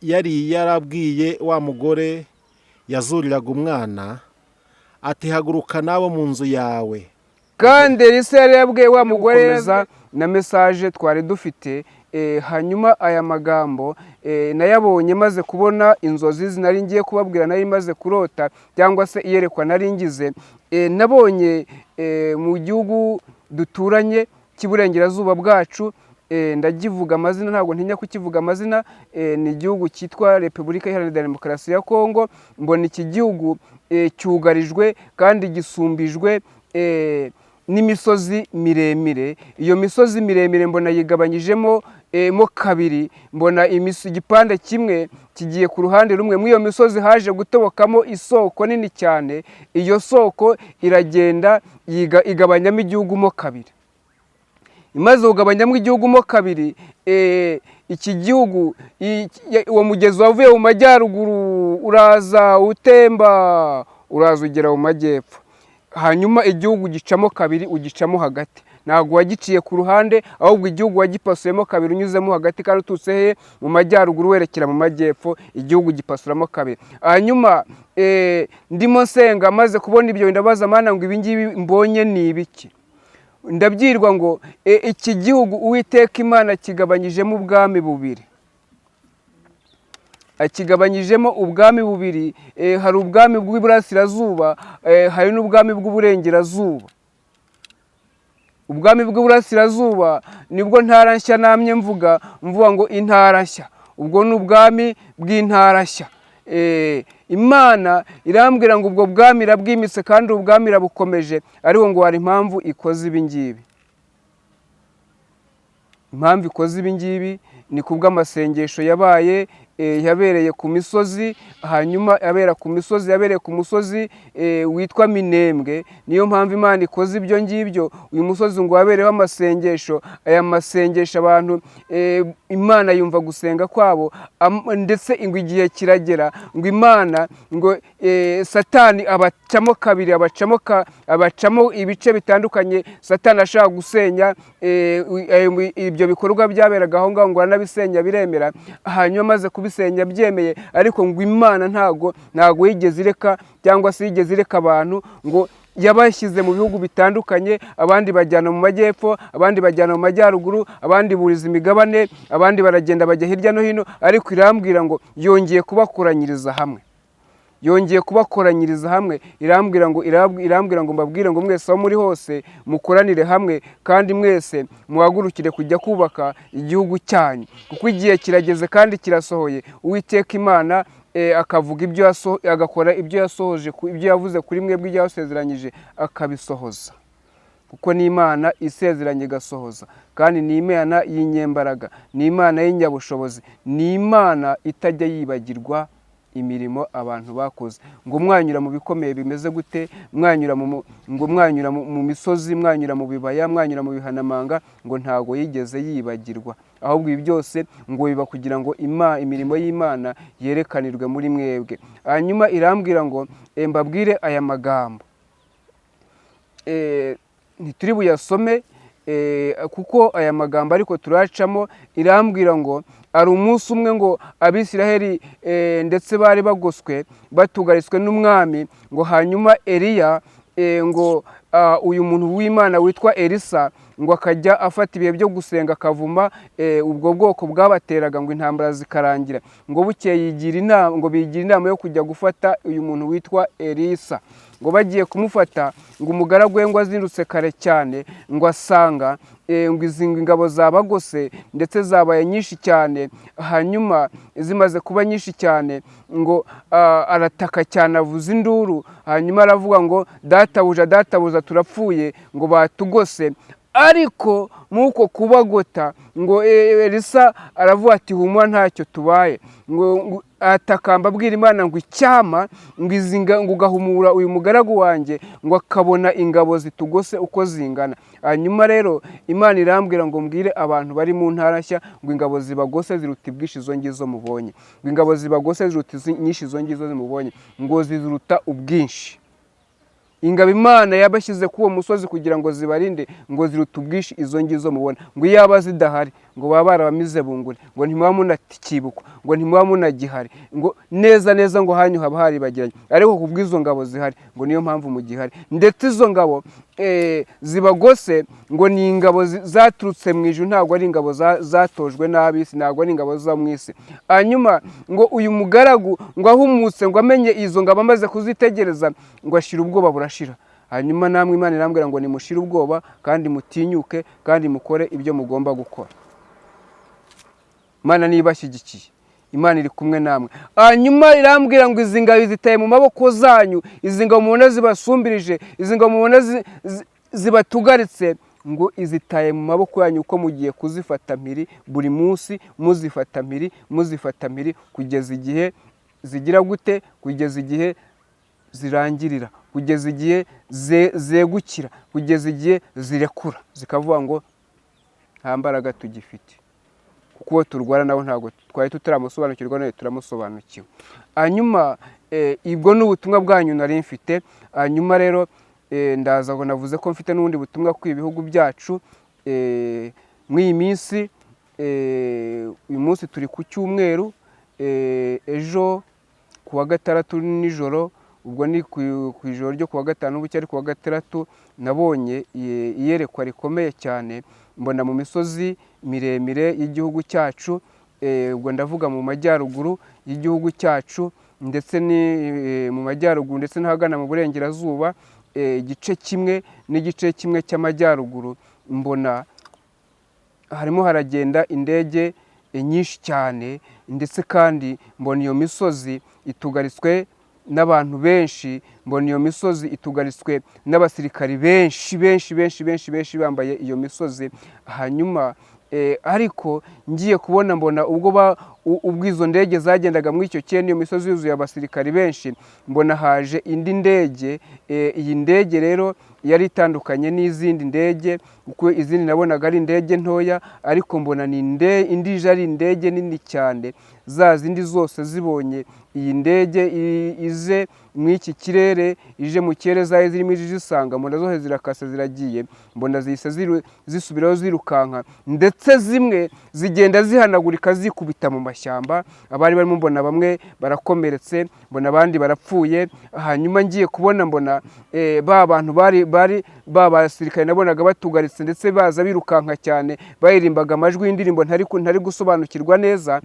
yari yarabwiye wa mugore yazuriraga umwana ati haguruka nabo mu nzu yawe. Kandi Elisa yari yabwiye wa mugore na message twari dufite. Hanyuma aya magambo nayabonye maze kubona inzozi nari ngiye kubabwira, nari maze kurota cyangwa se iyerekwa nari ngize. Nabonye mu gihugu duturanye cy'iburengerazuba bwacu, ndagivuga amazina, ntabwo ntinya kukivuga amazina, ni igihugu cyitwa Repubulika Iharanira Demokarasi ya Kongo. Mbona iki gihugu cyugarijwe kandi gisumbijwe n'imisozi miremire. Iyo misozi miremire mbona yigabanyijemo mo kabiri, mbona igipande kimwe kigiye ku ruhande rumwe. Muri iyo misozi haje gutobokamo isoko nini cyane, iyo soko iragenda igabanyamo igihugu mo kabiri. Imaze kugabanyamo igihugu mo kabiri, iki gihugu, uwo mugezi wavuye mu majyaruguru uraza utemba, uraza ugera mu majyepfo. Hanyuma igihugu gicamo kabiri, ugicamo hagati. Ntabwo wagiciye ku ruhande, ahubwo igihugu wagipasuyemo kabiri unyuzemo hagati, kandi uturutse he? Mu majyaruguru werekera mu majyepfo, igihugu gipasuramo kabiri. Hanyuma ndimo nsenga, maze kubona ibyo, ndabaza Mana ngo: "Ibi ngibi mbonye ni ibiki?" Ndabyirwa ngo iki gihugu Uwiteka Imana kigabanyijemo ubwami bubiri, akigabanyijemo ubwami bubiri. Hari ubwami bw'iburasirazuba, hari n'ubwami bw'uburengerazuba. Ubwami bw'iburasirazuba nibwo ntara nshya namye mvuga ngo intara nshya, ubwo ni ubwami bw'intara nshya. Imana irambwira ngo ubwo bwami irabwimitse kandi ubwami irabukomeje, ariko ngo hari impamvu ikoze ibi ngibi. Impamvu ikoze ibi ngibi ni kubw'amasengesho yabaye, yabereye ku misozi, hanyuma abera ku misozi, yabereye ku musozi witwa Minembwe. Niyo mpamvu Imana ikoze ibyo ngibyo. Uyu musozi ngo wabereyeho amasengesho. Aya masengesho abantu Imana yumva gusenga kwabo, ndetse ngo igihe kiragera ngo Imana ngo Satani abacamo kabiri, abacamo ibice bitandukanye. Satani ashaka gusenya ibyo bikorwa byaberaga aho ngaho, ngo aranabisenya biremera. Hanyuma amaze kubisenya byemeye, ariko ngo Imana ntago yigeze ireka, cyangwa se yigeze ireka abantu, ngo yabashyize mu bihugu bitandukanye. Abandi bajyana mu majyepfo, abandi bajyana mu majyaruguru, abandi buriza imigabane, abandi baragenda bajya hirya no hino. Ariko irambwira ngo yongeye kubakoranyiriza hamwe, yongeye kubakoranyiriza hamwe. Irambwira ngo mbabwire ngo mwese aho muri hose mukoranire hamwe, kandi mwese muhagurukire kujya kubaka igihugu cyanyu, kuko igihe kirageze kandi kirasohoye. Uwiteka Imana akavuga ibyo agakora ibyo yasohoje, ibyo yavuze kuri mwebwe, ibyo yasezeranyije akabisohoza, kuko ni Imana isezeranye igasohoza, kandi ni Imana y'inyembaraga, ni Imana y'inyabushobozi, ni Imana itajya yibagirwa imirimo abantu bakoze. Ngo mwanyura mu bikomeye bimeze gute, mwanyura mu ngo mwanyura mu misozi, mwanyura mu bibaya, mwanyura mu bihanamanga, ngo ntago yigeze yibagirwa. Ahubwo ibi byose ngo biba kugira ngo imirimo y'Imana yerekanirwe muri mwebwe. Hanyuma irambwira ngo mbabwire aya magambo. Ntituri buyasome kuko aya magambo ariko turacamo. Irambwira ngo hari umunsi umwe ngo Abisiraheli ndetse bari bagoswe, batugariswe n'umwami, ngo hanyuma Eliya, ngo uyu muntu w'Imana witwa Elisa, ngo akajya afata ibihe byo gusenga, akavuma ubwo bwoko bwabateraga, ngo intambara zikarangira. Ngo bukeye yigira inama, ngo bigira inama yo kujya gufata uyu muntu witwa Elisa. Ngo bagiye kumufata, ngo umugaragu we ngo azindutse kare cyane, ngo asanga ngo izi ngabo zabagose, ndetse zabaye nyinshi cyane. Hanyuma zimaze kuba nyinshi cyane, ngo arataka cyane, avuza induru, hanyuma aravuga ngo: "Databuja, databuja, turapfuye, ngo batugose." Ariko mw'uko kubagota, ngo Elisa aravuga ati: "Humura, ntacyo tubaye." Ngo atakamba abwira Imana ngo icyama ngo izi ngo ugahumura uyu mugaragu wanjye, ngo akabona ingabo zitugose uko zingana. Hanyuma rero Imana irambwira ngo mbwire abantu bari mu ntara nshya ngo ingabo zibagose ziruta ubwinshi izo ngizo mubonye, ngo ingabo zibagose ziruta nyinshi izo ngizo mubonye, ngo ziruta ubwinshi ingabo Imana yabashyize kuri uwo musozi kugira ngo zibarinde, ngo ziruta ubwinshi izo ngizo mubona. Ngo iyaba zidahari, ngo baba barabamize bunguri, ngo ntimuba munakibukwa, ngo ntimuba munagihari, ngo neza neza ngo hanyu haba haribagiranye. Ariko ku bw'izo ngabo zihari, ngo niyo mpamvu mugihari. Ndetse izo ngabo zibagose ngo ni ingabo zaturutse mu ijuru, ntabwo ari ingabo zatojwe n'ab'isi, ntabwo ari ingabo zo mu isi. Hanyuma ngo uyu mugaragu ngo ahumutse, ngo amenye izo ngabo, amaze kuzitegereza, ngo ashira ubwoba burashira. Hanyuma namwe Imana irambwira ngo nimushire ubwoba kandi mutinyuke kandi mukore ibyo mugomba gukora. Imana niba ibashyigikiye, Imana iri kumwe namwe. Hanyuma irambwira ngo izi ngabo zitaye mu maboko zanyu, izi ngabo mubona zibasumbirije, izi ngabo mubona zibatugaritse, ngo izitaye mu maboko yanyu, uko mugiye kuzifata mpiri buri munsi, muzifata mpiri, muzifata mpiri, kugeza igihe zigira gute? Kugeza igihe zirangirira, kugeza igihe zegukira, kugeza igihe zirekura zikavuga ngo nta mbaraga tugifite, kuko uwo turwana nawe ntabwo twari tutaramusobanukirwa, none turamusobanukiwe. Hanyuma ubwo ni ubutumwa bwanyu nari mfite. Hanyuma rero Ndaza ngo navuze ko mfite n'ubundi butumwa ku ibihugu byacu muri iyi minsi. Uyu munsi turi ku cyumweru, ejo ku wa gatandatu nijoro, ubwo ni ku ijoro ryo ku wa gatanu bucya ari ku wa gatandatu, nabonye iyerekwa rikomeye cyane, mbona mu misozi miremire y'igihugu cyacu, ubwo ndavuga mu majyaruguru y'igihugu cyacu, ndetse ni mu majyaruguru ndetse n'ahagana mu burengerazuba, igice kimwe n'igice kimwe cy'amajyaruguru, mbona harimo haragenda indege nyinshi cyane, ndetse kandi mbona iyo misozi itugaritswe n'abantu benshi, mbona iyo misozi itugaritswe n'abasirikari benshi benshi benshi benshi benshi bambaye iyo misozi. Hanyuma ariko ngiye kubona mbona ubwo ubwo izo ndege zagendaga muri icyo kirere, iyo misozi yuzuye abasirikari benshi, mbona haje indi ndege. Iyi ndege rero yari itandukanye n'izindi ndege, kuko izindi nabonaga ari indege ntoya, ariko mbona ni indi ije ari indege nini cyane. Za zindi zose zibonye iyi ndege ize muri iki kirere, ije mu kirere, zari zirimo izisanga, mbona zose zirakase ziragiye, mbona zihise zisubirayo zirukanka, ndetse zimwe zigenda zihanagurika zikubita mu mashyamba. Abari barimo mbona bamwe barakomeretse, mbona abandi barapfuye. Hanyuma ngiye kubona mbona ba bantu bari ba basirikare nabonaga batugaritse, ndetse baza birukanka cyane, baririmbaga amajwi y'indirimbo ntari gusobanukirwa neza,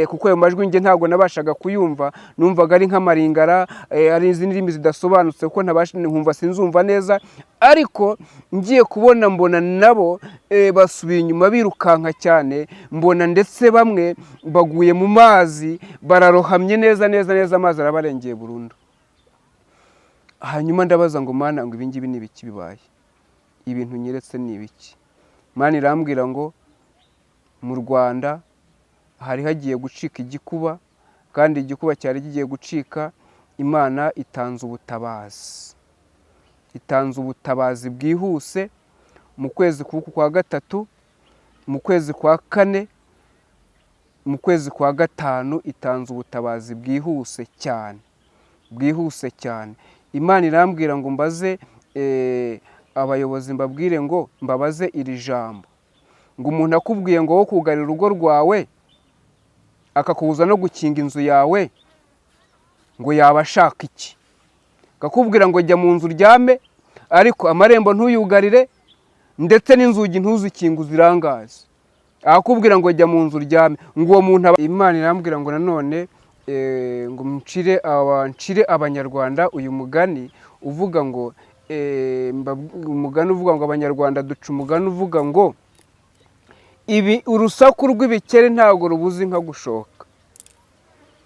kuko ayo majwi njye ntabwo nabashaga kuyumva, numvaga ari nk'amaringara, ari izindi ndimi zidasobanutse, kuko nkumva sinzumva neza. Ariko ngiye kubona mbona nabo basubiye inyuma birukanka cyane, mbona ndetse bamwe baguye mu mazi, bararohamye neza neza neza, amazi arabarengeye burundu. Hanyuma ndabaza ngo Mana, ngo ibi ngibi ni ibiki bibaye? Ibintu nyeretse ni ibiki? Mana irambwira ngo mu Rwanda hari hagiye gucika igikuba, kandi igikuba cyari kigiye gucika. Imana itanze ubutabazi, itanze ubutabazi bwihuse. Mu kwezi kwa gatatu, mu kwezi kwa kane, mu kwezi kwa gatanu, itanze ubutabazi bwihuse cyane, bwihuse cyane. Imana irambwira ngo mbaze abayobozi, mbabwire ngo mbabaze iri jambo, ngo umuntu akubwiye ngo wo kugarira urugo rwawe, akakubuza no gukinga inzu yawe, ngo yaba ashaka iki? Akakubwira ngo jya mu nzu uryame, ariko amarembo ntuyugarire, ndetse n'inzugi ntuzikinge uzirangaze. Akakubwira ngo jya mu nzu uryame, ngo uwo muntu. Imana irambwira ngo nanone ngo ncire Abanyarwanda uyu mugani uvuga ngo umugani uvuga ngo Abanyarwanda duca umugani uvuga ngo ibi urusaku rw'ibikeri ntabwo rubuza inka gushoka.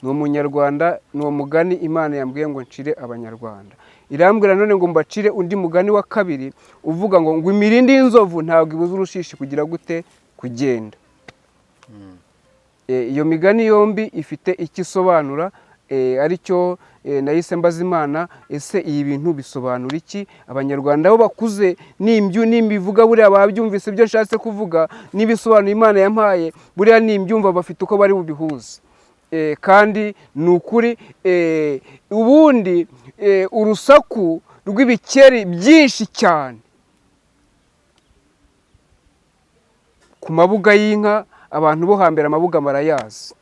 Ni umunyarwanda, ni uwo mugani Imana yambwiye ngo ncire Abanyarwanda. Irambwira none ngo mbacire undi mugani wa kabiri uvuga ngo imirindi y'inzovu ntabwo ibuza urushishi kugira gute? Kugenda. Iyo migani yombi ifite icyo isobanura, aricyo nahise mbaza Imana, ese ibi bintu bisobanura iki? Abanyarwanda bo bakuze nimbivuga buriya babyumvise ibyo nshatse kuvuga, n'ibisobanuro Imana yampaye buriya nimbyumva bafite uko bari bubihuze. Kandi ni ukuri, ubundi urusaku rw'ibikeri byinshi cyane ku mabuga y'inka, abantu bo hambere amabuga barayazi,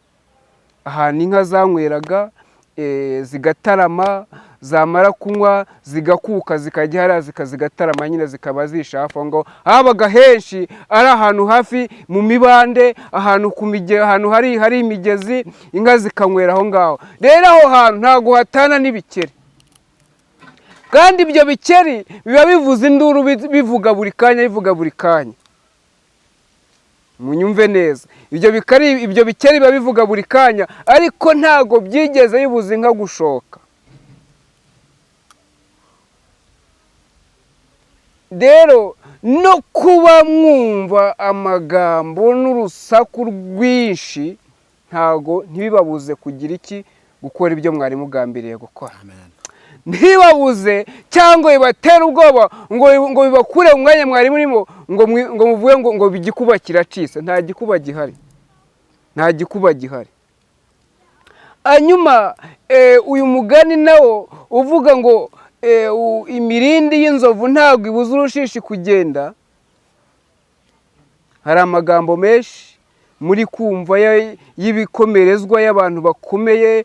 ahantu inka zanyweraga, zigatarama, zamara kunywa zigakuka, zikajya hariya zigatarama nyine, zikaba zisha hafi aho ngaho. Habaga henshi ari ahantu hafi mu mibande, ahantu ku ahantu hari imigezi, inka zikanywera aho ngaho. Rero aho hantu ntabwo hatana n'ibikeri, kandi ibyo bikeri biba bivuza induru, bivuga buri kanya, bivuga buri kanya. Munyumve neza, ibyo bikeri biba bivuga buri kanya, ariko ntago byigeze bibuza inka gushoka. Rero no kuba mwumva amagambo n'urusaku rwinshi, ntago ntibibabuze kugira iki? Gukora ibyo mwari mugambiriye gukora. Ntibabuze cyangwa bibatere ubwoba ngo bibakure mu mwanya mwari murimo, ngo muvuge ngo igikuba kiracitse. Nta gikuba gihari, nta gikuba gihari. Hanyuma uyu mugani nawo uvuga ngo Imirindi y'inzovu ntabwo ibuza urushishi kugenda. Hari amagambo menshi muri kumva y'ibikomerezwa y'abantu bakomeye,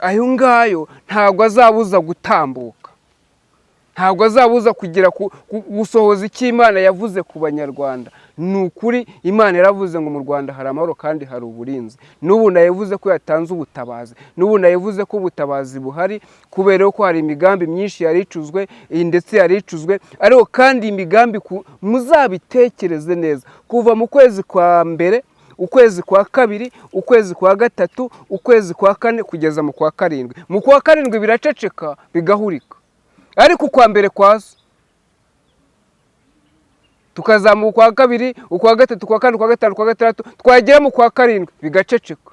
ayo ngayo ntabwo azabuza gutambuka, ntabwo azabuza kugera gusohoza icyo Imana yavuze ku Banyarwanda. Ni ukuri, Imana yaravuze ngo mu Rwanda hari amahoro kandi hari uburinzi. N'ubu nayivuze ko yatanze ubutabazi, n'ubu nayivuze ko ubutabazi buhari, kubera ko hari imigambi myinshi yari icuzwe, ndetse yari icuzwe. Ariko kandi imigambi muzabitekereze neza, kuva mu kwezi kwa mbere, ukwezi kwa kabiri, ukwezi kwa gatatu, ukwezi kwa kane, kugeza mu kwa karindwi. Mu kwa karindwi biraceceka bigahurika, ariko ukwa mbere kwaza tukazamuka, ukwa kabiri, ukwa gatatu, ukwa kane, ukwa gatanu, ukwa gatandatu, twagera mu kwa karindwi bigaceceka.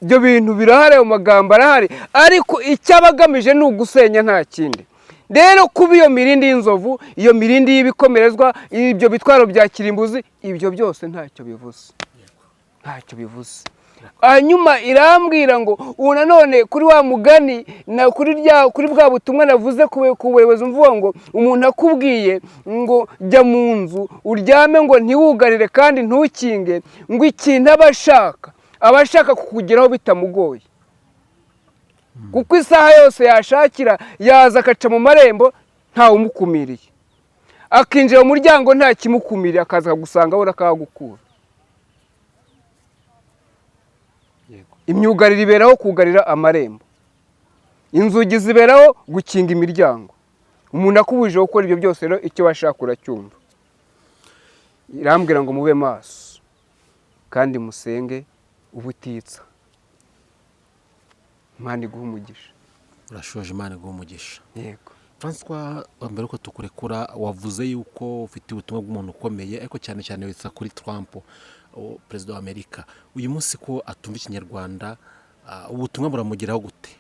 Ibyo bintu birahari, ayo magambo arahari, ariko icyo aba agamije ni ugusenya, nta kindi. Rero kuba iyo mirindi y'inzovu, iyo mirindi y'ibikomerezwa, ibyo bitwaro bya kirimbuzi, ibyo byose ntacyo bivuze, ntacyo bivuze. Hanyuma irambwira ngo ubu nanone kuri wa mugani na kuri bwa butumwa navuze ku buyobozi, mvuga ngo umuntu akubwiye ngo jya mu nzu uryame, ngo ntiwugarire kandi ntukinge, ngo ikintu aba ashaka kukugeraho bitamugoye, kuko isaha yose yashakira yaza agaca mu marembo ntawumukumiriye, akinjira mu muryango nta kimukumiriye, akaza akagusanga we akahagukura. Imyugariro iberaho kugarira amarembo, inzugi ziberaho gukinga imiryango. Umuntu akubujije gukora ibyo byose rero, icyo washaka uracyumva. Irambwira ngo mube maso kandi musenge ubutitsa. Imana iguhe umugisha. Urashoje, Imana iguhe umugisha. Yego. Francois, mbere uko tukurekura, wavuze yuko ufite ubutumwa bw'umuntu ukomeye, ariko cyane cyane witsa kuri Trump, perezida wa Amerika. Uyu munsi ko atumva Ikinyarwanda, ubutumwa buramugeraho gute?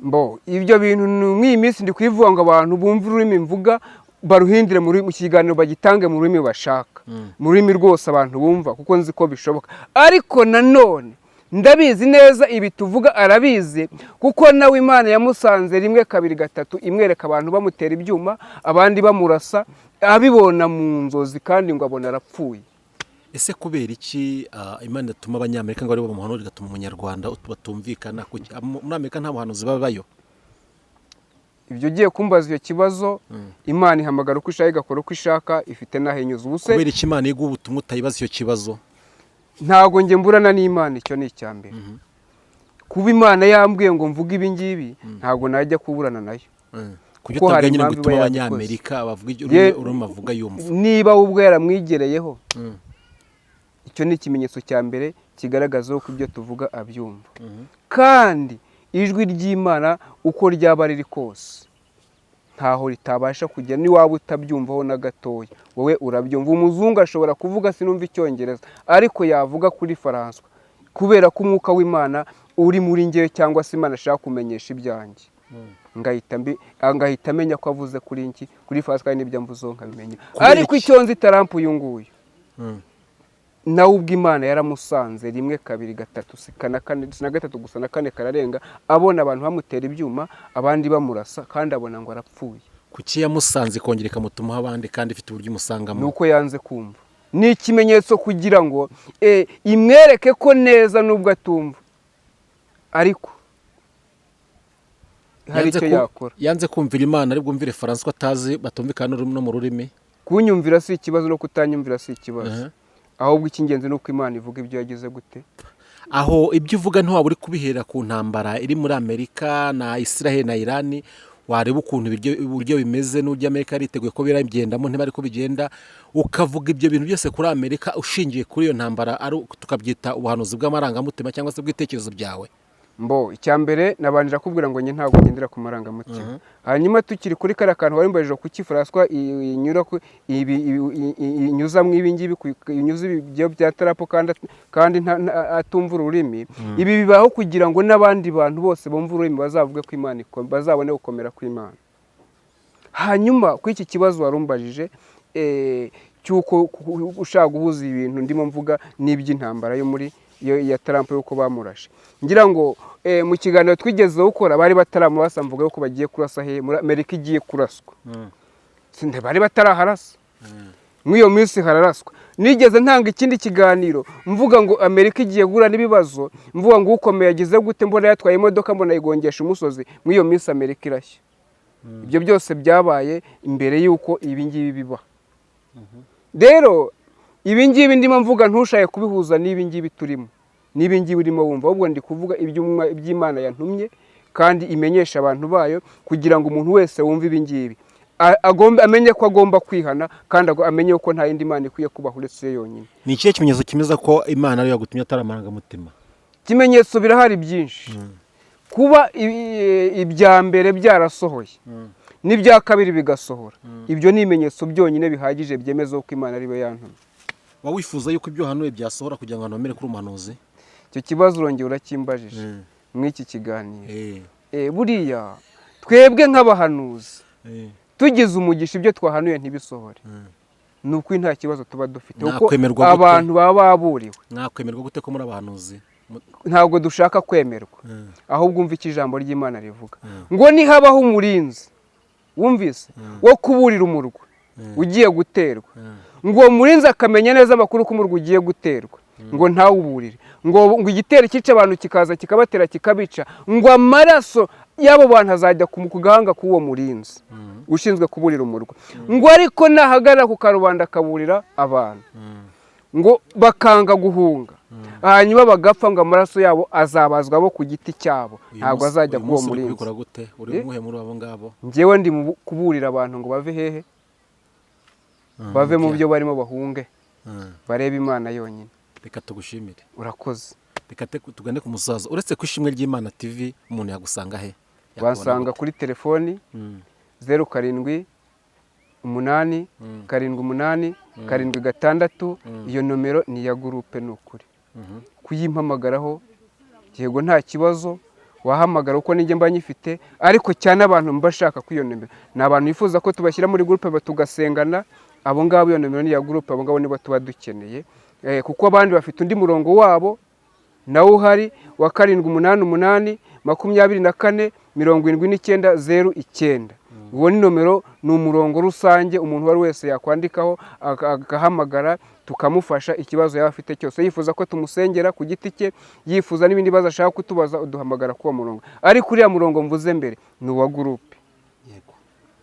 Mbo ibyo bintu mw'iyi minsi ndi kubivuga ngo abantu bumve ururimi mvuga baruhindire mu kiganiro, bagitange mu rurimi bashaka, mu rurimi rwose abantu bumva, kuko nzi ko bishoboka. Ariko nanone ndabizi neza ibi tuvuga arabizi, kuko nawe Imana yamusanze rimwe, kabiri, gatatu, imwereka abantu bamutera ibyuma, abandi bamurasa, abibona mu nzozi, kandi ngo abona arapfuye. Ese kubera iki Imana ituma Abanyamerika ngo aribo bamuhanura, igatuma Umunyarwanda batumvikana? Muri Amerika nta buhanuzi babayo? Ibyo ugiye kumbaza icyo kibazo, Imana ihamagara uko ishaka, igakora uko ishaka, ifite n'aho inyuze. Ubuse Kubera iki Imana iguha ubutumwa utayibaza icyo kibazo? Ntabwo njye mburana n'Imana, icyo ni icya mbere. Kuba Imana yambwiye ngo mvuge ibi ngibi, ntabwo najya kuburana nayo. Kuki Kuko hari utabwiye nyine ngo impamvu itume iba Abanyamerika bavuga ururimi avuga yumva? Niba we ubwe yaramwigereyeho, icyo ni ikimenyetso cya mbere kigaragaza ko ibyo tuvuga abyumva. Kandi ijwi ry'Imana uko ryaba riri kose ntaho ritabasha kujya, niwaba utabyumvaho na gatoya, wowe urabyumva. Umuzungu ashobora kuvuga sinumva Icyongereza, ariko yavuga kuri Faranswa, kubera ko umwuka w'Imana uri muri ngewe, cyangwa se Imana ashaka kumenyesha ibyanjye, ngahita amenya ko avuze kuri iki, kuri Faranswa, kandi n'ibyo mvuzeho nkabimenya. Kubera Ariko iki? icyo nzi, Trump uyu nguyu nawe ubwo Imana yaramusanze rimwe, kabiri, gatatu, si na kane, si na gatatu gusa, na kane kararenga, abona abantu bamutera ibyuma, abandi bamurasa, kandi abona ngo arapfuye. Kuki yamusanze ikongera ikamutumaho abandi kandi ifite uburyo Ni imusangamo? uko yanze kumva. Ni ikimenyetso kugira ngo imwereke ko neza nubwo atumva, ariko hari Yanze icyo yakora. Yanze kumvira Imana, ari bwumvire Francois atazi, batumvikana no mu rurimi. Kunyumvira si ikibazo, no kutanyumvira si ikibazo. Ahubwo icy'ingenzi ni uko Imana ivuga ibyo yagize gute. Aho ibyo uvuga ntiwaba uri kubihera ku ntambara iri muri Amerika na Israel na Irani? Wareba ukuntu uburyo bimeze n'uburyo Amerika yariteguye ko biragendamo, ntibari ko bigenda, ukavuga ibyo bintu byose kuri Amerika ushingiye kuri iyo ntambara, ari tukabyita ubuhanuzi bw'amarangamutima cyangwa se bw'ibitekerezo byawe? Mbo icya mbere nabanjira kubwira ngo njye ntabwo ngendera ku marangamutima. Hanyuma tukiri kuri kariya kantu wari mbajije, kuki Francois inyura ibi inyuza mu ibi ngibi, inyuza ibyo bya Trump kandi atumva ururimi? Ibi bibaho kugira ngo n'abandi bantu bose bumva ururimi bazavuge ko Imana bazabone gukomera kw'Imana. Hanyuma kuri iki kibazo warumbajije cy'uko ushaka guhuza ibintu ndimo mvuga n'iby'intambara yo muri ya Trump yuko bamurashe. Ngira ngo mu kiganiro twigeze gukora bari bataramurasa, mvuga yuko bagiye kurasa he muri Amerika igiye kuraswa. Bari bataraharasa muri iyo minsi hararaswa. Nigeze ntanga ikindi kiganiro mvuga ngo Amerika igiye guhura n'ibibazo, mvuga ngo ukomeye yagize gute, mbona yatwaye imodoka, mbona yigongesha umusozi. Muri iyo minsi Amerika irashya. Ibyo byose byabaye imbere y'uko ibi ngibi biba. Rero ibi ngibi ndimo mvuga ntushake kubihuza n'ibi ngibi turimo, n'ibi ngibi urimo wumva, ahubwo ndi kuvuga iby'Imana yantumye kandi imenyesha abantu bayo, kugira ngo umuntu wese wumve ibi ngibi amenye ko agomba kwihana, kandi amenye ko nta yindi Mana ikwiye kubaho uretse yo yonyine. Ni ikihe kimenyetso kimeza ko Imana ariyo yagutumye atari amarangamutima? Ikimenyetso birahari byinshi. Kuba ibya mbere byarasohoye n'ibya kabiri bigasohora, ibyo ni ibimenyetso byonyine bihagije byemeza ko Imana ariyo yantumye. Waba wifuza yuko ibyo uhanuye byasohora kugira ngo abantu bemere kuri umuhanuzi? Icyo kibazo urongera urakimbajije muri iki kiganiro. Buriya twebwe nk'abahanuzi tugize umugisha ibyo twahanuye ntibisohore, ni ukuri nta kibazo tuba dufite, kuko Mwakwemerwa gute? abantu baba baburiwe. Mwakwemerwa gute ko muri abahanuzi? Ntabwo dushaka kwemerwa, ahubwo umva icyo ijambo ry'Imana rivuga, ngo nihabaho umurinzi wumvise wo kuburira umurwa ugiye guterwa, ngo uwo murinzi akamenya neza amakuru ko umurwa ugiye guterwa, ngo ntawuburire, ngo igitero cyica abantu kikaza kikabatera kikabica, ngo amaraso y'abo bantu azajya ku gahanga k'uwo murinzi ushinzwe kuburira umurwa. Ngo ariko nahagarara ku karubanda akaburira abantu, ngo bakanga guhunga, hanyuma bagapfa, ngo amaraso yabo azabazwa bo ku giti cyabo, Uyu ntabwo azajya uyu k'uwo munsi uri murinzi. kubikora gute? Uri muhe muri abo ngabo? Njyewe ndi mu kuburira abantu ngo bave hehe, bave mu byo barimo, bahunge, barebe Imana yonyine. Reka tugushimire. Urakoze. Reka tugane ku musaza. Uretse ku Ishimwe ry'Imana TV, umuntu yagusanga he? Yakubona Bansanga gute? kuri telefoni 078 78 76. Iyo nomero ni iya groupe, ni ukuri kuyimpamagaraho yego nta kibazo, wahamagara uko nijye mba nyifite. Ariko cyane abantu mba shaka ko iyo nomero ni abantu bifuza ko tubashyira muri groupe tugasengana. Abo ngabo iyo nomero ni iya groupe, abo ngabo nibo tuba dukeneye. Kuko abandi bafite undi murongo wabo nawo uhari wa 788 24 79 09. Uwo ni nomero, ni umurongo rusange umuntu uwo ari wese yakwandikaho agahamagara, tukamufasha ikibazo yaba afite cyose, yifuza ko tumusengera ku giti cye, yifuza n'ibindi bibazo ashaka kutubaza, uduhamagara kuri uwo murongo. Ariko uriya murongo mvuze mbere ni uwa groupe. Yego.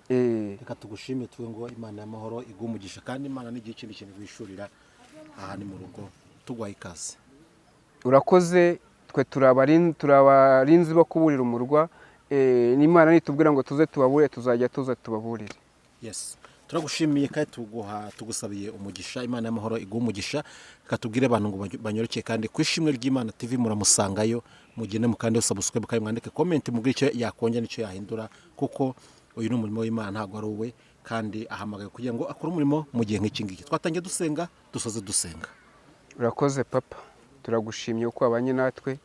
Eh. Reka tugushime, tuve ngo Imana y'amahoro iguhe umugisha, kandi Imana n'igihe ikindi kintu wishurira aha ni mu rugo, tuguhaye ikaze. Urakoze. Twe turi abarinzi bo kuburira umurwa. N'Imana nitubwira ngo tuze tubaburire, tuzajya tuza tubaburire. Yes, turagushimiye kandi tugusabiye umugisha. Imana y'amahoro iguha umugisha. Reka tubwire abantu ngo banyorokeye kandi ku Ishimwe ry'Imana TV muramusangayo, mugende mukande subscribe kandi mwandike comment, mubwire icyo yakongera n'icyo yahindura, kuko uyu ni umurimo w'Imana, ntabwo ari uwe, kandi ahamagaye kugira ngo akore umurimo mu gihe nk'iki ngiki. Twatangiye dusenga, dusoze dusenga. Urakoze papa, turagushimye uko wabanye natwe,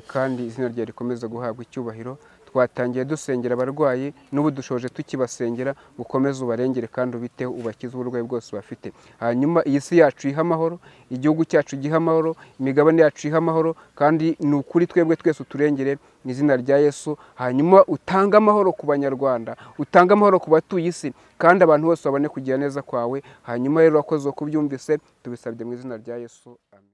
kandi izina ryawe rikomeza guhabwa icyubahiro. Twatangiye dusengera abarwayi, n'ubu dushoje tukibasengera. Ukomeze ubarengere kandi ubiteho, ubakize uburwayi bwose bafite. Hanyuma iyi si yacu ihe amahoro, igihugu cyacu gihe amahoro, imigabane yacu ihe amahoro, kandi ni ukuri twebwe twese uturengere mu izina rya Yesu. Hanyuma utange amahoro ku Banyarwanda, utange amahoro ku batuye isi, kandi abantu bose babone kugira neza kwawe. Hanyuma rero urakoze kubyumvise, tubisabye mu izina rya Yesu.